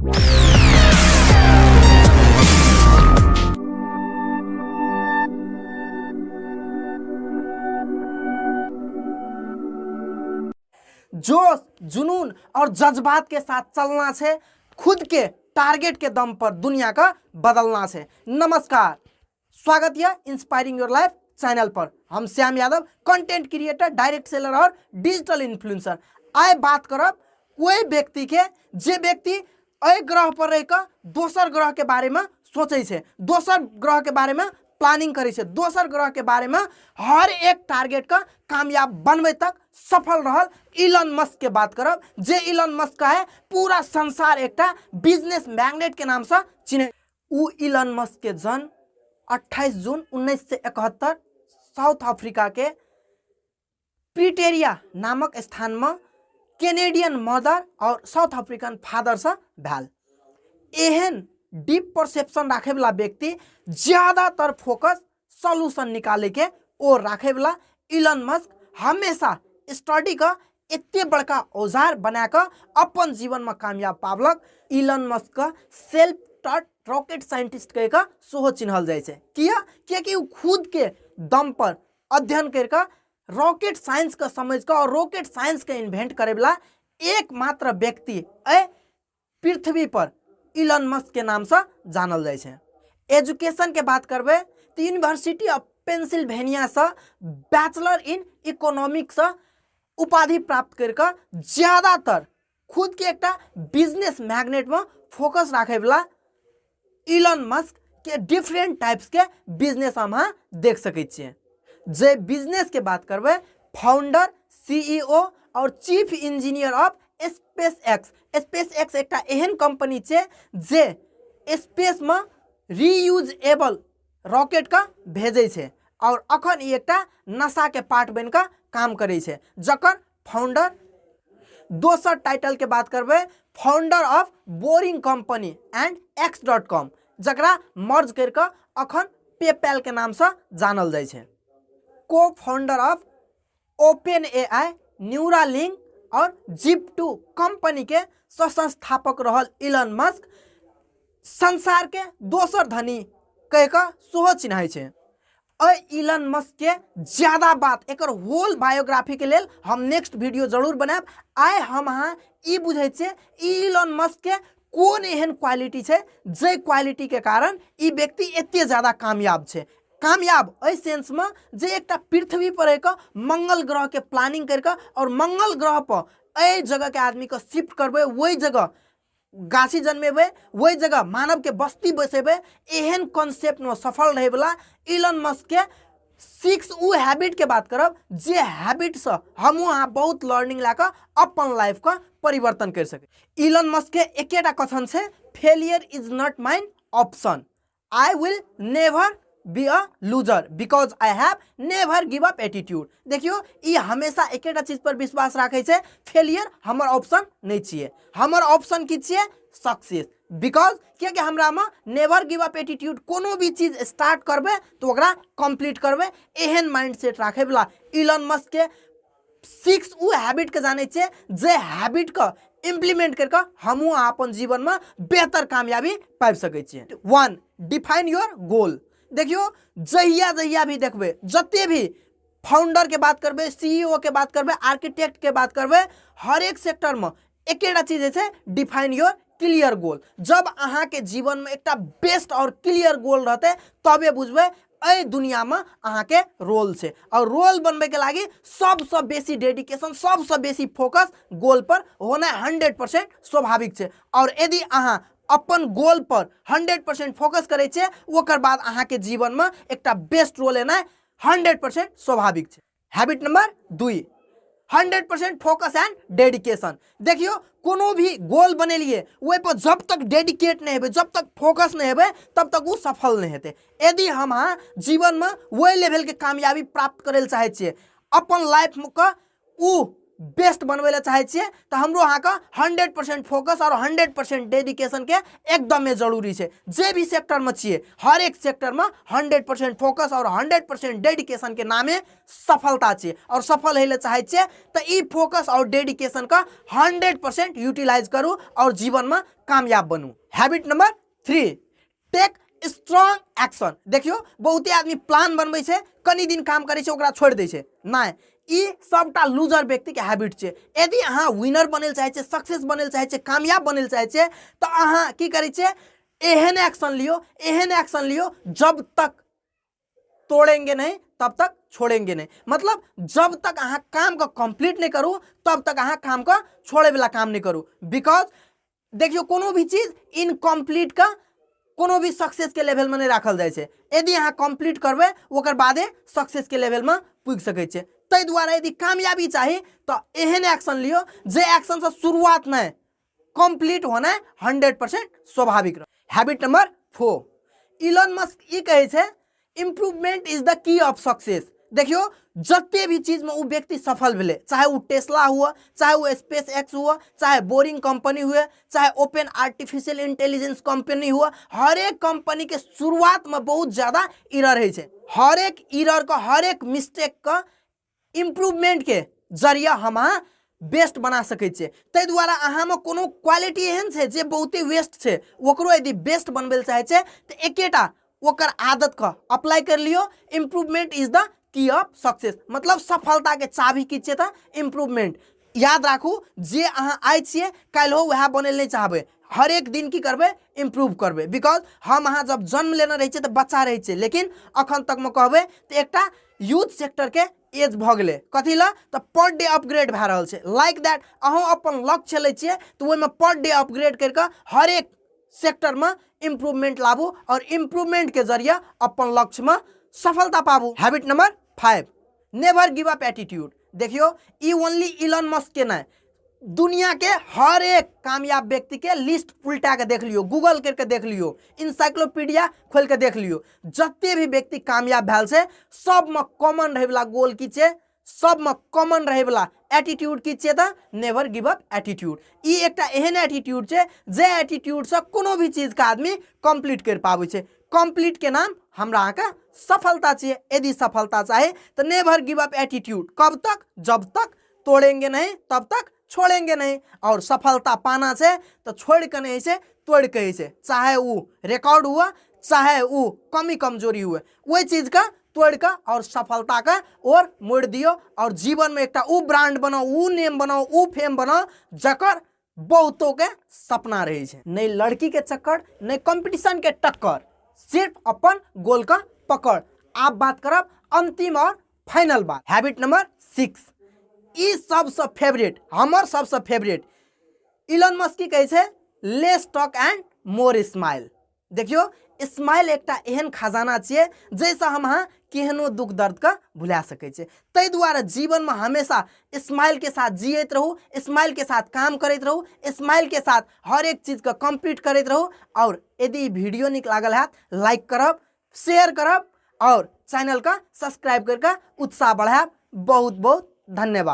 जोश, जुनून और जज्बात के साथ चलना छे, खुद के टारगेट के दम पर दुनिया का बदलना छे। नमस्कार, स्वागत है इंस्पायरिंग your life channel पर। हम Shyam Yadav, content creator, direct seller और डिजिटल इन्फ्लुएंसर। आइ बात करब कोई व्यक्ति के जे व्यक्ति एहि ग्रह पर रह कऽ दोसर ग्रह के बारे में सोचै छै, दोसर ग्रह के बारे में प्लानिंग करै छै, दोसर ग्रह के बारे में हर एक टारगेट के कामयाब बनबै तक सफल रहल इलन मस्क के बात करब, जे इलन मस्क का है पूरा संसार एकटा बिजनेस मैग्नेट के नाम से चिन्है। उ इलन मस्क के जन्म 28 जून 1971 साउथ अफ्रीका के प्रिटेरिया नामक स्थान में कैनेडियन मदर और साउथ अफ्रीकन फादर से भेल। एहन डीप परसेप्शन राखे वाला व्यक्ति ज्यादातर फोकस सॉल्यूशन निकाले के ओ राखे वाला इलन मस्क हमेशा स्टडी का एते बड़का औजार बना कऽ अपन जीवन में कामयाब पाबलक। इलन मस्क का सेल्फ टॉट रॉकेट साइंटिस्ट कहि कऽ सेहो चिन्हल जाइ छै। किया? कियाकि ओ खुद के दम पर अध्ययन करि कऽ रॉकेट साइंस के समझ कऽ और रॉकेट साइंस के इन्वेंट करे वाला एकमात्र व्यक्ति एहि पृथ्वी पर इलन मस्क के नाम से जानल जाइ छै। एजुकेशन के बात करबै तऽ यूनिवर्सिटी ऑफ पेंसिल्वेनिया से बैचलर इन इकोनॉमिक्स से उपाधि प्राप्त करि कऽ ज्यादातर खुद के एकटा बिजनेस मैग्नेट में फोकस राखे वाला इलन मस्क के डिफरेंट टाइप्स के बिजनेस हम अहाँ देख सकै छियै। जे बिजनेस के बात करबै, फाउंडर, सीईओ और chief engineer of space X. Space x एकटा एहन कंपनी छै जे स्पेस में रीयूजेबल रॉकेट के भेजै छै और अखन ई एकटा नासा के पार्ट बनि कऽ काम करै छै, जकर फाउंडर। दोसर टाइटल के बात करबै, founder of Boring company and X dot com, जकरा मर्ज करि कऽ अखन पेपैल के नाम से जानल जाइ छै। को founder of open A I, Neuralink और जिप टू कंपनी के सह-संस्थापक रहल इलन मस्क संसार के दोसर धनी कहि कऽ सेहो चिन्हाइ छै। एहि इलन मस्क के ज्यादा बात एकर होल बायोग्राफी के लेल हम नेक्स्ट वीडियो जरूर बनायब। आइ हम अहाँ ई बुझै छियै ई इलन मस्क के कोन एहन क्वालिटी छै जाहि क्वालिटी के कारण ई व्यक्ति एते ज्यादा कामयाब छै। कामयाब एहि सेंस में जे एकटा पृथ्वी पर रहि कऽ मंगल ग्रह के प्लानिंग करि कऽ और मंगल ग्रह पर एहि जगह के आदमी के शिफ्ट करबै, ओहि जगह गाछी जन्मेबै, ओहि जगह मानव के बस्ती बसेबै, एहन कॉन्सेप्ट में सफल रहै वाला इलन मस्क के 6 उ हैबिट के बात करब जे हैबिट से हमहूँ अहाँ बहुत लर्निंग लए कऽ अपन लाइफ के परिवर्तन करि सकै। इलन मस्क के एकेटा कथन छै, failure is not mine option, I will never be a loser because I have never give up attitude. देखियो ई हमेशा एकेटा चीज पर विश्वास राखे छै, फेलियर हमर ऑप्शन नहीं छियै, हमर ऑप्शन की छियै? सक्सेस। Because कियाकि हमरा में नेवर गिव अप एटीट्यूड, कोनो भी चीज स्टार्ट करबै तो ओकरा कंप्लीट करबै, एहन माइंड सेट राखे वाला इलन मस्क के 6 उ हैबिट के जानै छियै जे हैबिट के इम्प्लीमेंट करि कऽ हमहूँ अहाँ अपन जीवन में बेहतर कामयाबी पाबि सकै छियै। 1, डिफाइन your गोल। देखियौ जहिया जहिया भी देखबै, जते भी फाउंडर के बात करबै, सीईओ के बात करबै, आर्किटेक्ट के बात करबै, हर एक सेक्टर में एकेटा चीज होइ छै, डिफाइन your clear गोल। जब अहाँके जीवन में एकटा बेस्ट और क्लियर गोल रहतै तबे बुझबै एहि दुनिया में अहाँके रोल छै। और रोल बनबै के लागी सबसँ बेसी डेडिकेशन, सबसँ बेसी फोकस गोल पर होनाइ 100% स्वाभाविक छै। और यदि अहाँ अपन गोल पर 100% फोकस करै छियै, ओकर बाद अहाँके जीवन में एकटा बेस्ट रोल एनाइ 100% स्वाभाविक छै। Habit number 2, 100% focus and dedication. देखियो कोनो भी गोल बनेलिए ओहि पर जब तक डेडिकेट नहीं हेबै, जब तक फोकस नहीं हेबै, तब तक ओ सफल नहीं हेतै। यदि हम अहाँ जीवन में ओहि लेवल के कामयाबी प्राप्त करै लए चाहै छियै, अपन लाइफ के उ बेस्ट बनबै लए चाहै छियै तऽ हमरो अहाँके 100% फोकस आओर 100% डेडिकेशनके एकदमे जरूरी छै। जे भी सेक्टरमे छियै हर एक सेक्टरमे 100% फोकस आओर 100% डेडिकेशनके नामे सफलता छियै। आओर सफल होइ लए चाहै छियै तऽ ई फोकस आओर डेडिकेशनके 100% यूटिलाइज करू आओर जीवनमे कामयाब बनू। Habit number 3, take strong action. देखियौ बहुते आदमी प्लान बनबै छै, कनि दिन काम करै छै ओकरा छोड़ि दै छै। नहि, ई सबटा लूजर व्यक्तिके हैबिट छै। यदि अहाँ विनर बनै लए चाहै छियै, सक्सेस बनै लए चाहै छियै, कामयाब बनै लए चाहै छियै तऽ अहाँ की करै छियै, एहन एक्शन लियौ, एहन एक्शन लियौ जब तक तोड़ेंगे नहीं तब तक छोड़ेंगे नहीं। मतलब जब तक अहाँ कामके कम्प्लीट नहीं करू तब तक अहाँ कामके छोड़ैवला काम नहीं करू। Because देखियौ कोनो भी चीज इनकम्प्लीट का कोनो भी सक्सेस के लेवल में नहीं राखल जाइ छै। यदि अहाँ कम्प्लीट करबै ओकर बादे सक्सेस के लेवल में पुगि सकै छियै। ताहि दुआरे यदि कामयाबी चाही तऽ एहन एक्शन लियौ जे एक्शनसँ शुरुआत नहि कम्प्लीट होनाइ 100% स्वाभाविक रह। हैबिट नंबर 4, इलॉन मस्क ई कहै छै improvement is the key of success. देखियौ जते भी चीजमे ओ व्यक्ति सफल भेलै, चाहे ओ टेस्ला हुए, चाहे ओ स्पेस एक्स हुए, चाहे बोरिंग कंपनी हुए, चाहे ओपन आर्टिफिशियल इंटेलिजेंस कंपनी हुए, हर एक कंपनी के शुरुआत में बहुत ज़्यादा इरर होइ छै। हर एक इरर के, हर एक मिस्टेक के इम्प्रूवमेंट के जरिया हम अहाँ बेस्ट बना सकै छियै। ताहि दुआरे अहाँमे कोनो क्वालिटी एहन छै जे बहुते वेस्ट छै, ओकरो यदि बेस्ट बनबै लए चाहै छियै तऽ एकेटा ओकर आदतके अप्लाई कर लियौ। Improvement is the key of success. मतलब सफलताके चाभी की छियै तऽ इम्प्रूवमेंट। याद राखू जे अहाँ आइ छियै काल्हिओ वएह बनै लए नहि चाहबै, हर एक दिन की करबै, इम्प्रूव करबै। Because हम अहाँ जब जन्म लेने रहै छियै तऽ बच्चा रहै छियै, लेकिन अखन तकमे कहबै तऽ एकटा यूथ सेक्टरके एज भऽ गेलै। कथी लए तऽ पर डे अपग्रेड भए रहल छै। लाइक that अहूँ अपन लक्ष्य लै छियै तऽ ओहिमे पर डे अपग्रेड करि कऽ हर एक सेक्टरमे इम्प्रूवमेंट लाबू और इम्प्रूवमेंट के जरिए अपन लक्ष्यमे सफलता Pabu. Habit number 5, never give up attitude. देखियौ ई ओनली इलॉन मस्क के नहि, दुनिया के हर एक कामयाब व्यक्ति के लिस्ट उल्टा के देख लियौ, गूगल करके देख लियौ, इनसाइक्लोपीडिया खोल के देख लियौ, जते भी व्यक्ति कामयाब भेल छै सबमे कॉमन रहैवला गोल की छै, सबमे कॉमन रहैवला एटीट्यूड की छियै तऽ नेवर गिव अप एटीट्यूड। ई एकटा एहन एटीट्यूड छै जे एटीट्यूडसँ कोनो भी चीजके आदमी कम्प्लीट करि पाबै छै। कम्प्लीट के नाम हमरा अहाँके सफलता छियै। यदि सफलता चाही तऽ नेवर गिव अप एटीट्यूड। कब तक? जब तक तोड़ेंगे नहीं तब तक छोड़ेंगे नहीं। और सफलता पाना छै तऽ छोड़ि कऽ नहि होइ छै, तोड़ि कऽ होइ छै। चाहे ओ रिकॉर्ड हुए, चाहे ओ कमी कमजोरी हुए, ओहि चीजके तोड़ि कऽ और सफलताके ओर मोड़ि दियौ और जीवनमे एकटा ओ ब्रांड बनाउ, ओ नेम बनाउ, ओ फेम बनाउ जकर बहुतोके सपना रहै छै। नहि लड़कीके चक्कर, नहि कॉम्पिटिशनके टक्कर, सिर्फ अपन गोलके पकड़। आब बात करब अंतिम और फाइनल बात, हैबिट नंबर 6। ई सबसँ फेवरेट, हमर सबसँ फेवरेट। इलॉन मस्क की कहै छै, less talk and more smile. देखियौ स्माइल एकटा एहन खजाना छियै जाहिसँ हम अहाँ केहनो दुख दर्दके भुला सकै छियै। ताहि दुआरे जीवनमे हमेशा स्माइलके साथ जियैत रहू, स्माइलके साथ काम करैत रहू, स्माइलके साथ हर एक चीजके कम्प्लीट करैत रहू। और यदि वीडियो नीक लागल हैत लाइक करब, शेयर करब और चैनलके सब्सक्राइब करके उत्साह बढ़ायब। बहुत बहुत धन्यवाद।